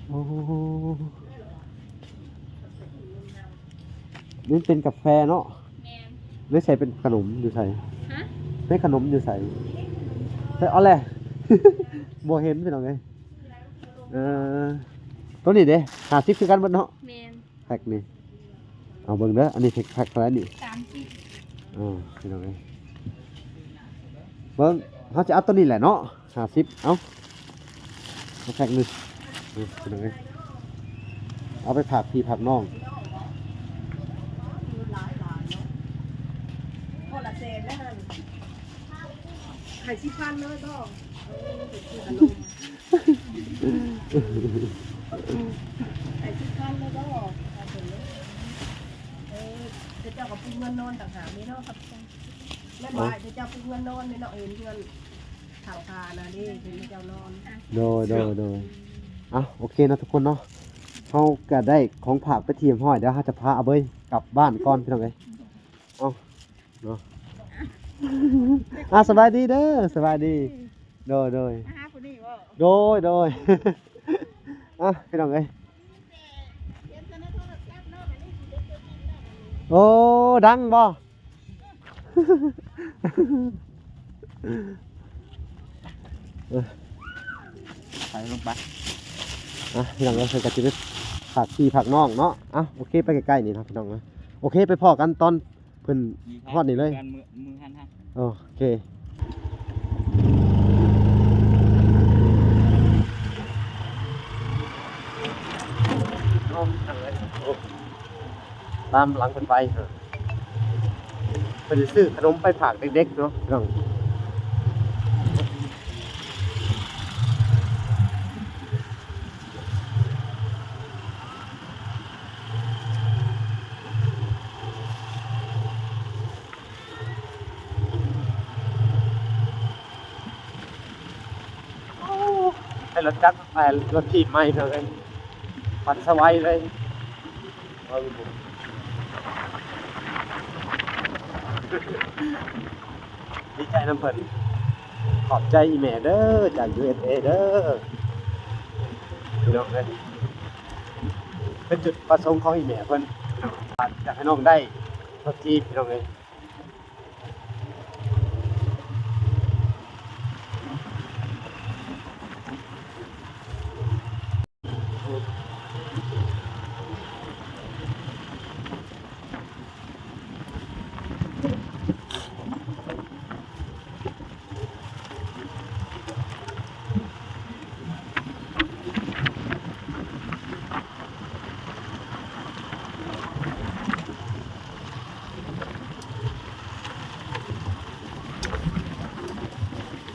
ໂອ້ ນີ້ເປັນກາແຟເນາະ? ແມ່ນ ໃນໃສເປັນຂະໜົມຢູ່ໃສ? ຮະ? ໃນຂະໜົມຢູ່ໃສ? ໃສ ເອົາແຫຼະ ບໍ່ເຫັນ ພີ່ນ້ອງເອີຍ ເອີ ໂຕນີ້ເດ້ ຫ້າສິບຄືກັນເບິດເນາະ? ແມ່ນ ແພັກນີ້ ເອົາເບິ່ງເດີ ອັນນີ້ແພັກ ແພັກເທົ່າໃດນີ້? ສາມສິບ ເອີ ພີ່ນ້ອງເອີຍ ເບິ່ງ ເຮົາຈະເອົາໂຕນີ້ແຫຼະເນາະ ຫ້າສິບ ເອົາ ເອົາແພັກໜຶ່ງ ເອີ ພີ່ນ້ອງເອີຍ ເອົາໄປຝາກພີ່ຝາກນ້ອງ ໃຫ້ສິບພັນເລີຍບໍ່? ເອີ ໄປຊື້ຂະໜົມ ໃຫ້ສິບພັນເລີຍບໍ່? ເອີ ເຈົ້າກໍປຸກເຮືອນນອນຕ່າງຫາກນີ້ເນາະ ແມ່ນບໍ່? ເຈົ້າປຸກເຮືອນນອນນີ້ເນາະ ເຫັນເຮືອນ ເຖົ້າທ່ານະເດ້ ເຫັນເຈົ້ານອນ. ໂດຍ ໂດຍ ໂດຍ. ເອົ້າ ໂອເຄເນາະທຸກຄົນເນາະ ເຮົາກະໄດ້ຂອງຝາກເປັນທີ່ຮຽບຮ້ອຍ ດຽວເຮົາຈະພາອາເບີຍກັບບ້ານກ່ອນ ພີ່ນ້ອງເອີຍ. ເອົ້າ ເນາະ ອ່າ ສະບາຍດີເດີ ສະບາຍດີ. ໂດຍ ໂດຍ ມາຫາຜູ້ນີ້ບໍ່? ໂດຍ ໂດຍ. ອ່ະ ພີ່ນ້ອງເອີຍ ໂອ້ ດັງບໍ່? ເອີ ໃສ່ລົງໄປ. ອ່ະ ພີ່ນ້ອງເອີຍ ເພິ່ນກໍຊິໄປຝາກພີ່ຝາກນ້ອງເນາະ. ອ່ະ ໂອເຄ ໄປໃກ້ໆນີ້ເນາະ ພີ່ນ້ອງເນາະ. ໂອເຄ ໄປພໍ້ກັນຕອນເພິ່ນຮອດນີ້ເລີຍ. ໂອເຄ ຕາມຫຼັງເພິ່ນໄປ ເພິ່ນຊິຊື້ຂະໜົມໄປຝາກເດັກໆເນາະ ພີ່ນ້ອງ. ໂອ້ ໃຫ້ລົດຈັກ ເອີ ລົດຖີບໃໝ່ເພິ່ນເລີຍ ທັນສະໄໝເລີຍ. ດີໃຈນຳເພິ່ນ. ຂອບໃຈອີ່ແມ່ເດີ ຈາກ ຢູເອສເອ ເດີ ພີ່ນ້ອງເອີຍ. ເປັນຈຸດປະສົງຂອງອີ່ແມ່ເພິ່ນ ຢາກໃຫ້ນ້ອງໄດ້ລົດຖີບ ພີ່ນ້ອງເອີຍ.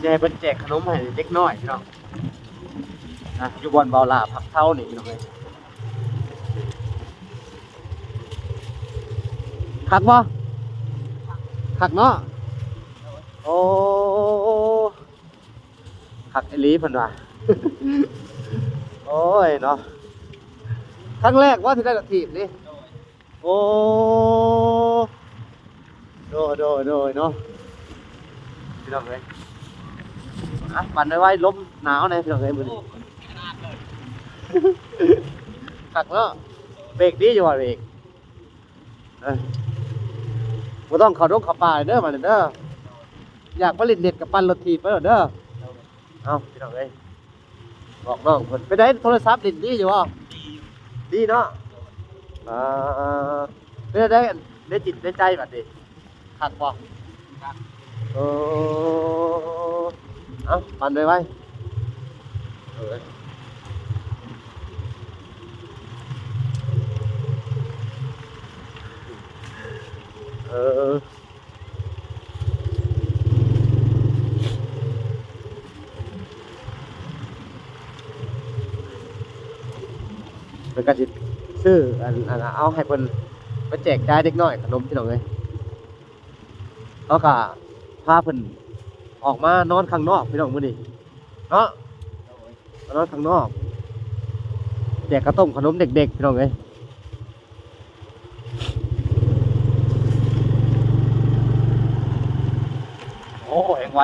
ແຈກ ເພິ່ນແຈກຂະໜົມໃຫ້ເດັກນ້ອຍ ພີ່ນ້ອງ. ນະ ຢູ່ບ່ອນເບົາຫຼ້າພັກເຊົານີ້ ພີ່ນ້ອງເອີຍ. ຄັກບໍ່? ຄັກເນາະ. ໂອ້ ຄັກອີ່ຫຼີເພິ່ນວ່າ. ໂອ້ຍເນາະ ຄັ້ງແລກວ່າຊິໄດ້ລົດຖີບນີ້. ໂອ້ ໂດຍ ໂດຍ ໂດຍເນາະ ພີ່ນ້ອງເອີຍ. ອ່ະ ປັ່ນໄວໆ ລົມໜາວແດ່ ພີ່ນ້ອງເອີຍ ມື້ນີ້. ໂອ້ ຂະໜາດເລີຍ ຄັກເນາະ. ເບຣກດີຢູ່ບໍ່ ເບຣກ? ເອີ ບໍ່ຕ້ອງເຂົ້າດົງເຂົ້າປ່າເດີ ບາດນີ້ເດີ. ຢາກໄປຫຼິ້ນເນັດກໍປັ່ນລົດຖີບໄປໂລດເດີ. ເອົ້າ ພີ່ນ້ອງເອີຍ ບອກນ້ອງເພິ່ນ. ເປັນໃດ ໂທລະສັບຫຼິ້ນດີຢູ່ບໍ່? ດີເນາະ. ອ່າ ເປັນໃດ ໃນຈິດໃນໃຈບັດນີ້ ຄັກບໍ່? ຄັກ. ເອີ ເອົ້າ ປັ່ນໄວໆ ເອີ ເອີ. ເພິ່ນກໍຊິຊື້ອັນ ອັນ ເອົາໃຫ້ເພິ່ນໄປແຈກຈ່າຍເດັກນ້ອຍຂະໜົມ ພີ່ນ້ອງເອີຍ. ເຮົາກໍພາເພິ່ນອອກມານອນຂ້າງນອກ ພີ່ນ້ອງ ມື້ນີ້ເນາະ. ມານອນຂ້າງນອກ ແຈກເຂົ້າຕົ້ມຂະໜົມເດັກໆ ພີ່ນ້ອງເອີຍ. ໂອ້ ແຮງໄວ.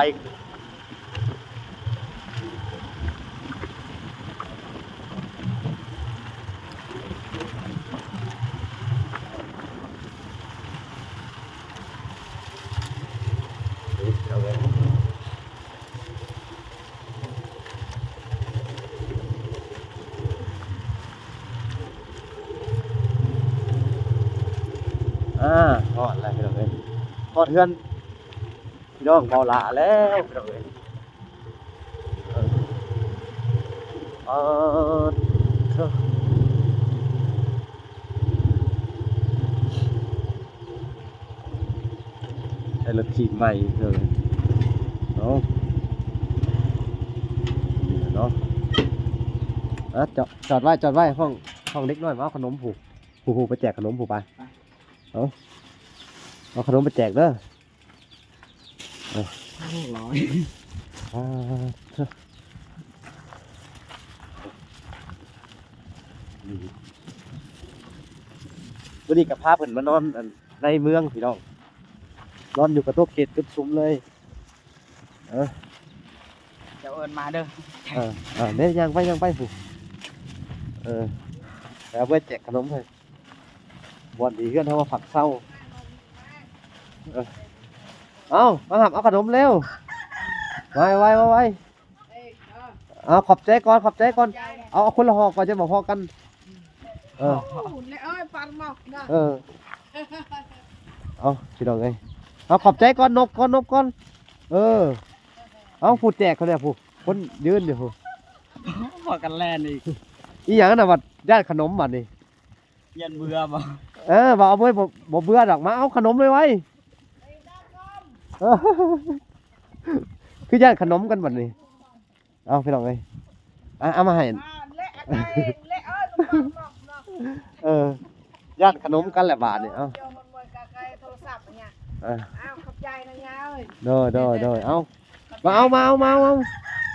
ອ່າ ຮອດແລ້ວພີ່ນ້ອງເອີຍ ຮອດເຮືອນພີ່ນ້ອງເບົາຫຼ້າແລ້ວພີ່ນ້ອງເອີຍ. ເອີ ເອີ ໃຊ້ລົດຖີບໃໝ່ເລີຍ. ໂອ້ ນີ້ແຫຼະເນາະ ອ່ະ ຈອດ ຈອດໄວ້ ຈອດໄວ້ ຫ້ອງ ຫ້ອງເດັກນ້ອຍ ມາເອົາຂະໜົມ ຜູ້ ຜູ້ ຜູ້ໄປແຈກຂະໜົມ ຜູ້ໄປ ໄປ ເອົາ ເອົາຂະໜົມໄປແຈກເດີ. ເອີ ໂອ້ ຫຼາຍ ອ່າ ມື້ນີ້ກໍພາເພິ່ນມານອນ ອັນ ໃນເມືອງພີ່ນ້ອງ ນອນຢູ່ກະໂຕະເຂດຈຸດຊຸມເລີຍ ເອີ ເຈົ້າເອີ້ນມາເດີ ເອີ ເອີ ເດ້ ຍ່າງໄປ ຍ່າງໄປພຸ້ນ ເອີ ແລ້ວໄປແຈກຂະໜົມໃຫ້ ບ່ອນທີ່ເຮືອນເຮົາມາພັກເຊົາ ເອີ ເອົາ ມາຮັບເອົາຂະໜົມເລັວ ໄວໆ ໄວໆ ເອົາ ຂອບໃຈກ່ອນ ຂອບໃຈກ່ອນ ເອົາ ເອົາຄົນລະຫໍ່ກ່ອນ ຈະມາພໍ້ກັນ ເອີ ເອີ ເອົາ ພີ່ນ້ອງເອີຍ ເອົາ ຂອບໃຈກ່ອນ ນົບກ່ອນ ນົບກ່ອນ ເອີ ເອົາ ຜູ້ແຈກເຂົາແດ່ຜູ້ ຄົນຢືນຢູ່ຜູ້ ພໍ້ກັນແລ່ນອີກ ອີຫຍັງນະ ບັດຢ້ານຂະໜົມບັດນີ້ ຢ້ານເບື່ອບໍ່ ເອີ ວ່າເອົາເບີ ບໍ່ ບໍ່ເບື່ອດອກ ມາເອົາຂະໜົມໄວໆ ເອີ ຄືຢ້ານຂະໜົມກັນບັດນີ້ ເອົາ ພີ່ນ້ອງເອີຍ ອ່ະ ເອົາມາໃຫ້ ອ່າ ແລະ ເອີ ຢ້ານຂະໜົມກັນແຫຼະບາດນີ້ ເອົາ ໂທລະສັບຫຍັງ ເອີ ເອົາ ຂອບໃຈນະຍາເອີຍ ໂດຍ ໂດຍ ໂດຍ ເອົາ ມາເອົາ ມາເອົາ ມາເອົາ ມາ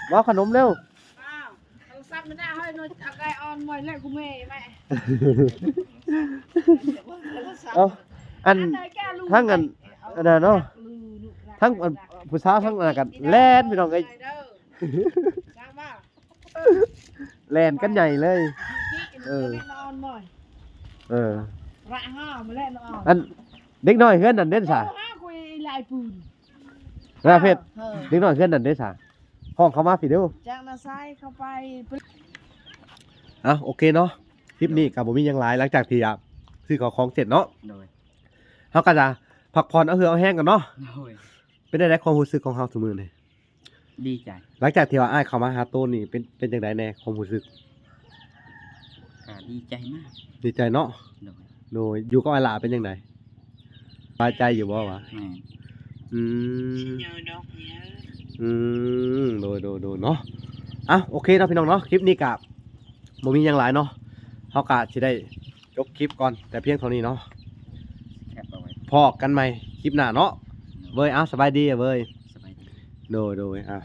ເອົາຂະໜົມເລັວ ອ້າວ ໂທລະສັບມັນນະເຮີ້ຍ ໜ່ວຍອາໄກອອນມວຍແລ້ວກູເມແມ່ ເອົາ ອັນ ທາງອັນ ອັນນັ້ນເນາະ ທາງອັນ ຜູ້ສາວທາງອັນນັ້ນກໍແລ່ນ ພີ່ນ້ອງເອີຍ ແລ່ນກັນໃຫຍ່ເລີຍ ເອີ ເອີ ອັນ ເດັກນ້ອຍເຮືອນນັ້ນເດ້ສະ ເວລາເພັດ ເດັກນ້ອຍເຮືອນນັ້ນເດ້ສະ ຮ້ອງເຂົ້າມາພີ້ເດີ້ ຈາກນາຊາຍເຂົ້າໄປ ອ່ະ ໂອເຄເນາະ ຄລິບນີ້ກໍບໍ່ມີຫຍັງຫຼາຍ ຫຼັງຈາກທີ່ ອ່ະ ຊື້ເຂົ້າຂອງເສັດເນາະ ໂດຍ ເຮົາກໍຈະພັກຜ່ອນເອົາເຫື່ອເອົາແຮງກັນເນາະ ໂດຍ ເປັນຈັ່ງໃດຄວາມຮູ້ສຶກຂອງເຮົາຊຸມື້ນີ້? ດີໃຈ ຫຼັງຈາກທີ່ວ່າອ້າຍເຂົ້າມາຫາໂຕນີ້ ເປັນ ເປັນຈັ່ງໃດແດ່ຄວາມຮູ້ສຶກ? ກໍດີໃຈມາກ ດີໃຈເນາະ ໂດຍ ໂດຍ ຢູ່ກັບອ້າຍຫຼ້າເປັນຈັ່ງໃດ? ສະບາຍໃຈຢູ່ບໍ່ວະ? ແມ່ນ ອືມ ອືມ ໂດຍ ໂດຍ ໂດຍເນາະ ອ່ະ ໂອເຄເນາະ ພີ່ນ້ອງເນາະ ຄລິບນີ້ກະບໍ່ມີຫຍັງຫຼາຍເນາະ ເຮົາກະຊິໄດ້ຈົບຄລິບກ່ອນແຕ່ພຽງເທົ່ານີ້ເນາະ ພໍ້ກັນໃໝ່ຄລິບໜ້າເນາະ ເວີຍ ເອົາ ສະບາຍດີ ເວີຍ ສະບາຍດີ ໂດຍ ໂດຍ ອ່ະ